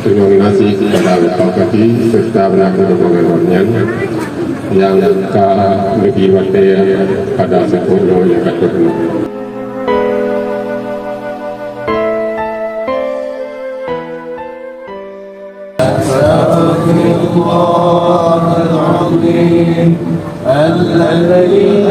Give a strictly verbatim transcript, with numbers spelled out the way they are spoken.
Terima kasih kepada Bapak Bupati serta beuna rombongan awaknyan nyang ka leubeh watée pada saboh nyoe nyang ka teupeue. أستغفر الله العظيم الذي